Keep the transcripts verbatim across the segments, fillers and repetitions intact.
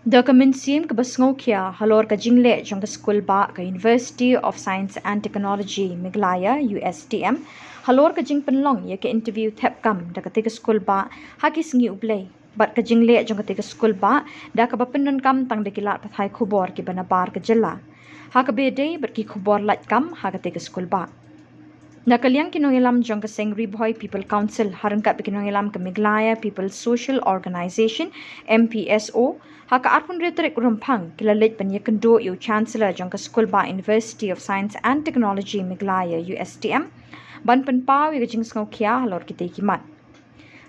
Da ka mynsiem kaba sngewkhia halor ka jingleh jong ka skulbah ka University of Science and Technology Meghalaya, U S T M, halor ka jingpynlong ïa ka interview thep kam da katei ka skulbah ha ki sngi U Blei, bad ka jingleh jong katei ka skulbah da kaba pyndonkam tang da ki lad pathai khubor kiba nabar ka jylla, ha kaba ïadei bad ki khubor lait kam ha katei ka skulbah. Na ka liang ki nongïalam jong ka seng Ri Bhoi People Council, ha ryngkat bad ki nongïalam ka Meghalaya People Social Organization, M P S O, ha ka arphew hynriew tarik Rymphang, ki la leit ban ïakynduh ïa u Chancellor jong ka skulbah University of Science and Technology Meghalaya, U S T M, ban pynpaw ïa ka jingsngewkhia halor kitei ki mat.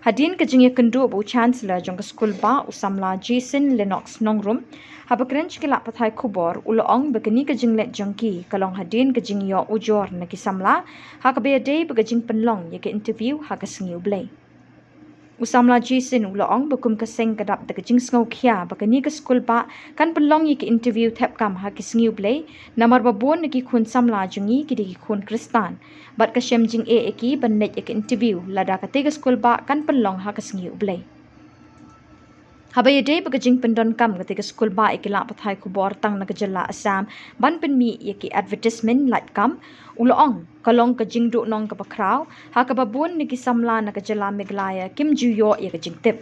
Hadien ka jingïakynduh bad u Chancellor jong ka skulbah, u samla Jason Lennox Nongrum, haba kren sha ki lad pathai khubor, u la ong ba kane ka jingleit jong ki ka long hadien ka jingïoh ujor na ki samla ha kaba ïadei bad ka jingpynlong ïa ka interview ha ka sngi U Blei. U samla Jason u la ong ba kum ka seng ka dap da ka jingsngewkhia ba kane ka skulbah kan pynlong ïa ka interview thep kam ha ki sngi U Blei, namar ba bun na ki khun samla jong ngi ki dei ki khun Khristan, bad ka shem jingeh ïa ki ban leit ïa ka interview lada katei ka skulbah kan pynlong ha ka sngi U Blei. Haba ïadei bad ka jingpyndonkam katei ka skulbah ïa ki lad pathai khubor tang na ka jylla Assam ban pynmih ïa ki advertisement lait kam, u la ong ka long ka jingduhnong kaba khraw ha kaba bun na ki samla na ka jylla Meghalaya kim ju ïoh ïa ka jingtip.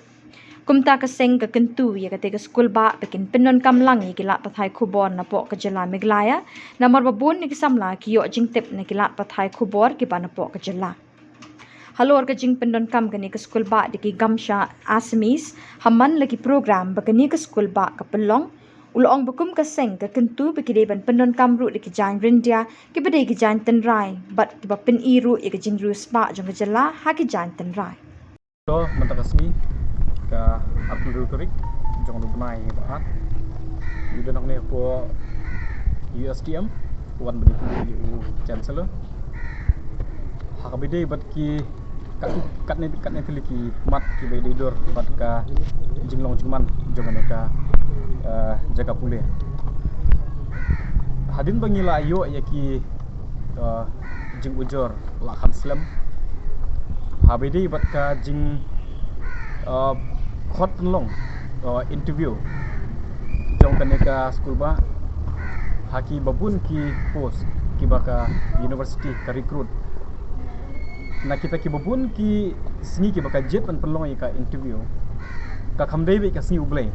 Kumta ka seng ka kyntu ïa katei ka skulbah ba kin pyndonkam lang ïa ki lad pathai khubor napoh ka jylla Meghalaya, namar ba bun na ki samla ki ïoh jingtip na ki lad pathai khubor kiba napoh ka jylla. Halor ka jingpyndonkam kane ka skulbah da ki gamsha Assamese ha man la ki program ba kane ka skulbah ka pynlong, u la ong ba kum ka seng ka kyntu ba ki dei ban pyndonkam ruh da ki jaiñ ryndia kiba dei ki jaiñ tynrai, bad kiba pyni ruh ïa ka jingriewspah jong ka jylla ha ki jaiñ tynrai. To, mynta ka sngi ka arphew hynriew tarik jong u bnai ba ar, ngi don hangne hapoh U S T M, wan ban ïakynduh ïa u Chancellor ha kaba ïadei bad ki kat, katne, katne tylli ki mat kiba ïadei dur bad ka jinglong jingman jong kane ka, eh, jaka pule. Hadien ba ngi la ïoh ïa ki, eh, jingujor la khan slem haba ïadei bad ka jing, eh, khot pynlong, eh, interview jong kane ka skulbah ha kiba bun ki post kiba ka university ka recruit. Na kita kiba bun ki sngi kiba ka jied ban pynlong ïa ka interview, ka kham dei beit ka sngi U Blei.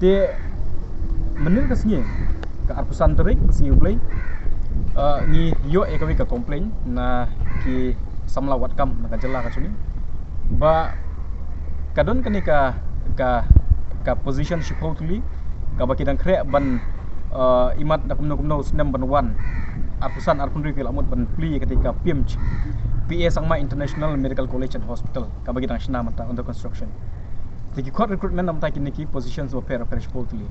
Te mynnin ka sngi, ka arphew san tarik sngi U Blei, eh, ngi ïoh ïa kawei ka complaint na ki samla wad kam na ka jylla ka jong ngi ba ka don kane ka, ka, ka position shiphew tylli kaba ki dang khreh ban, eh, imat da kumno kumno u snem ban wan. Arphew san, arphew hynriew ki la mut ban plie ïa katei ka P I M H, P A Sangma International Medical College and Hospital, kaba ki dang shna mynta, under construction. Te ki khot recruitment namar kine ki positions bapher bapher shiphew tylli.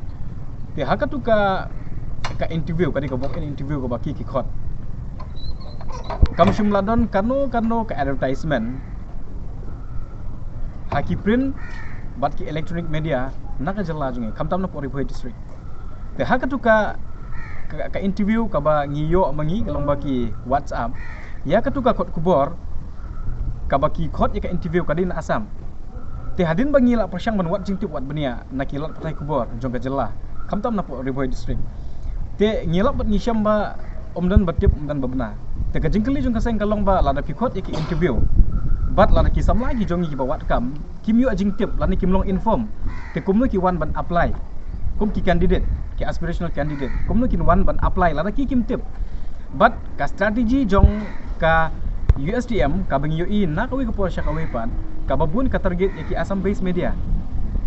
Te ha katu ka, ka interview, ka dei ka walk-in interview kaba ki, ki khot, kam shym la don kano kano ka advertisement ha ki print bad ki electronic media na ka jylla jong ngi, khamtam napoh Ri Bhoi District. Te ha katu ka, ka, ka interview kaba ngi ïoh ma ngi ka long ba ki WhatsApp ïa katu ka khot khubor kaba ki khot ïa ka interview ka dei na Assam. Te hadien ba ngi la pyrshang ban wad jingtip wad bniah na ki lad pathai khubor jong ka jylla, khamtam napoh Ri Bhoi District, te ngi lap bad ngi shem ba ym don ba tip, ym don ba bna. Te ka jingkylli jong ka seng ka long ba lada phi khot ïa ki interview bad lada ki samla ki jong ngi kiba wad kam kim ïoh jingtip lane kim long inform, te kumno ki wan ban apply kum ki candidate, ki aspirational candidate, kumno kin wan ban apply lada ki kim tip? Bad ka strategy jong ka U S T M kaba ngi ïohi na kawei ka por sha kawei pat, kaba bun ka target ïa ki Assam based media.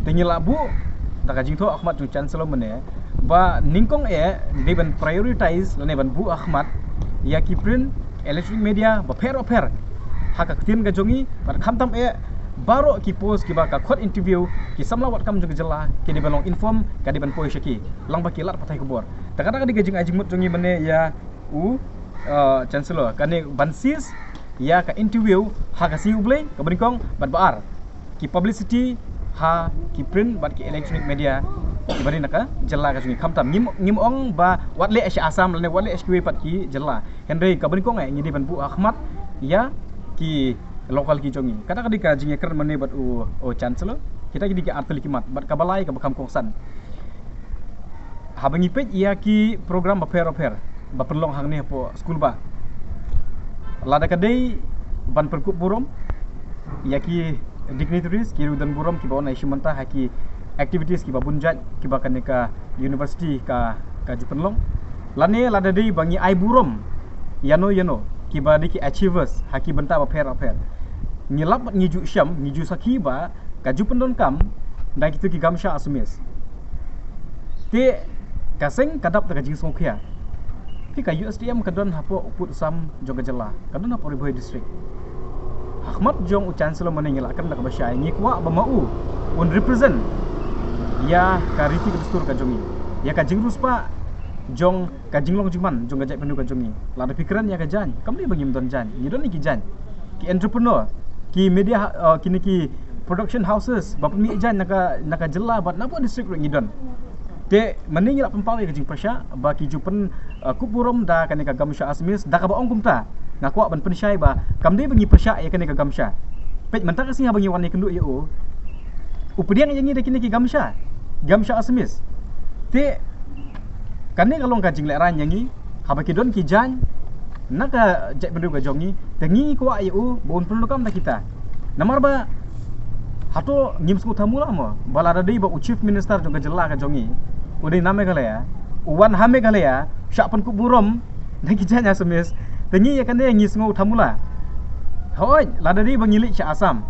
Te ngi la buh da ka jingthoh ha khmat jong Chancellor mynne ba nyngkong eh dei ban prioritize lane ban buh ha khmat ïa ki print, electronic media bapher bapher ha ka ktien ka jong ngi, bad khamtam eh baroh ki post kiba ka khot interview, ki samla wad kam jong ka jylla ki dei ban long inform, ka dei ban poi sha ki lang ba ki lad pathai khubor. Te kata ka dei ka jingai jingmut jong ngi mynne ïa u, uh, Chancellor, kane ban seize ïa ka interview ha ka sngi U Blei kaba nyngkong, bad ba ar ki publicity ha ki print bad ki electronic media kiba dei na ka jylla ka jong ngi. Khamtam ngim, ngim ong ba wat leh sha Assam lane wat leh sha kiwei pat ki jylla, hynrei kaba nyngkong eh ngi dei ban buh ha khmat ïa ki local ki jong ngi. Kata ka dei ka jingïakren mynne bad u, u Chancellor. Kita ki dei ki ar tylli ki mat, bad kaba lai kaba kham kongsan. Haba ngi peit ïa ki program bapher bapher ba pynlong hangne hapoh skulbah, lada ka dei ban pynkup burom ïa ki dignitaries, ki riew don burom kiba wan ai sha mynta ha ki activities kiba bun jait kiba kane ka university ka, ka ju pynlong. Lane lada dei ba ngi ai burom ïano ïano kiba dei ki achievers ha ki bynta bapher bapher, ngi lap bad ngi ju shem, ngi ju sakhi ba ka ju pyndonkam da kito ki gamsha Assamese. Te ka seng ka dap da ka jingsngewkhia. Te ka U S T M ka don hapoh u pud u sam jong ka jylla, ka don hapoh Ri Bhoi District. Ha khmat jong u Chancellor mynne ngi la kren da kaba shai, ngi kwah ba ma u un represent ïa ka riti ka dustur ka jong ngi, ïa ka jingriewspah jong ka jinglong jingman jong ka jaitbynriew ka jong ngi. Lada phi kren ïa ka jaiñ, kam dei ba ngim don jaiñ, ngi don ïa ki jaiñ. Ki entrepreneur, ki media, uh, kine ki production houses ba pynmih jaiñ na ka, na ka jylla bad na ka district ruh ngi don. Te mynne ngi la pynpaw ïa ka jingpyrshah ba ki ju pyn, uh, kup burom da kane ka gamsha Assamese, da kaba ong kumta nga kwah ban pynshai ba kam dei ba ngi pyrshah ïa kane ka gamsha. Peit mynta ka sngi haba ngi wan ïakynduh ïa u, u pdiang ïa ngi da kine ki gamsha, gamsha Assamese. Te kane ka long ka jinglehrain ïa ngi, haba ki don ki jaiñ na ka jaitbynriew ka jong ngi, te ngi kwah ïa u ba un pyndonkam da kita. Namar ba hato ngim sngew thamula mo ba lada dei ba u Chief Minister jong ka jylla ka jong ngi u dei na Meghalaya, u wan ha Meghalaya shah pynkup burom na ki jaiñ Assamese, te ngi ïa kane ngi sngew thamula. Hooid, lada dei ba ngi leit sha Assam,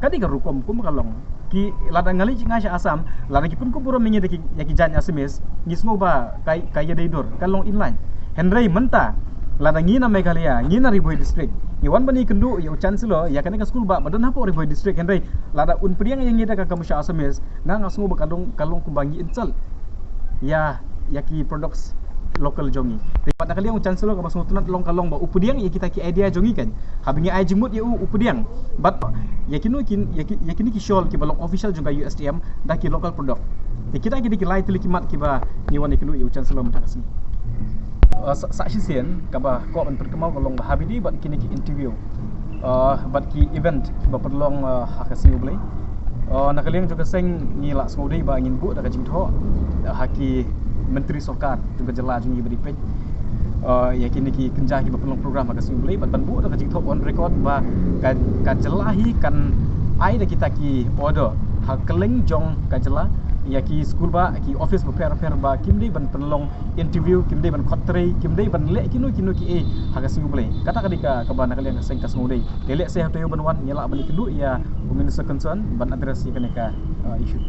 ka dei ka rukom kum ka long. Ki, lada ngi leit sha Assam, lada ki pynkup burom ïa ngi da ki, ïa ki jaiñ Assamese, ngi sngew ba ka, ka ïadei dur, ka long in line. Hynrei mynta lada ngi na Meghalaya, ngi na Ri Bhoi District, ngi wan ban ïakynduh ïa u Chancellor ïa kane ka skulbah ba don hapoh Ri Bhoi District, hynrei lada un pdiang ïa ngi da ka gamsha Assamese, nga, nga sngew ba ka long, ka long kumba ngi insult ïa, ïa ki products local jong ngi. Te pat na ka liang u Chancellor kaba sngewtynnat long ka long ba u pdiang ïa kita ki idea jong ngi kan. Haba ngi ai jingmut ïa u, u pdiang. Bad ïa kino kin, ïa ki, ïa kine ki shawl kiba long official jong ka U S T M da ki local product. Te kita ki dei ki lai tylli ki mat kiba ngi wan ïakynduh ïa u Chancellor mynta ka sngi. Uh, sa, sa shisien kaba kwah ban pynkynmaw ka long ba haba ïadei bad kine ki interview, uh, bad ki event kiba pynlong, uh, ha ka Sngi U Blei, uh, na ka liang jong ka seng ngi la sngewdei ba ngin buh da ka jingthoh, uh, ha ki myntri sorkar jong ka jylla jong ngi ba dei peit, uh, ïa kine ki kynja kiba pynlong program ha ka Sngi U Blei, bad ban buh da ka jingthoh on record ba ka, ka jylla hi kan ai da kita ki order ha kylleng jong ka jylla ïa ki skulbah, ki office bapher bapher ba kim dei ban pynlong interview, kim dei ban khot trei, kim dei ban leh kino kino kiei ha ka Sngi U Blei. Kata ka dei ka, kaba na ka liang ka seng ka sngewdei. Te lehse hato ïa u ban wan ngi lah ban ïakynduh ïa u minister concern ban address ïa kane ka, uh, issue.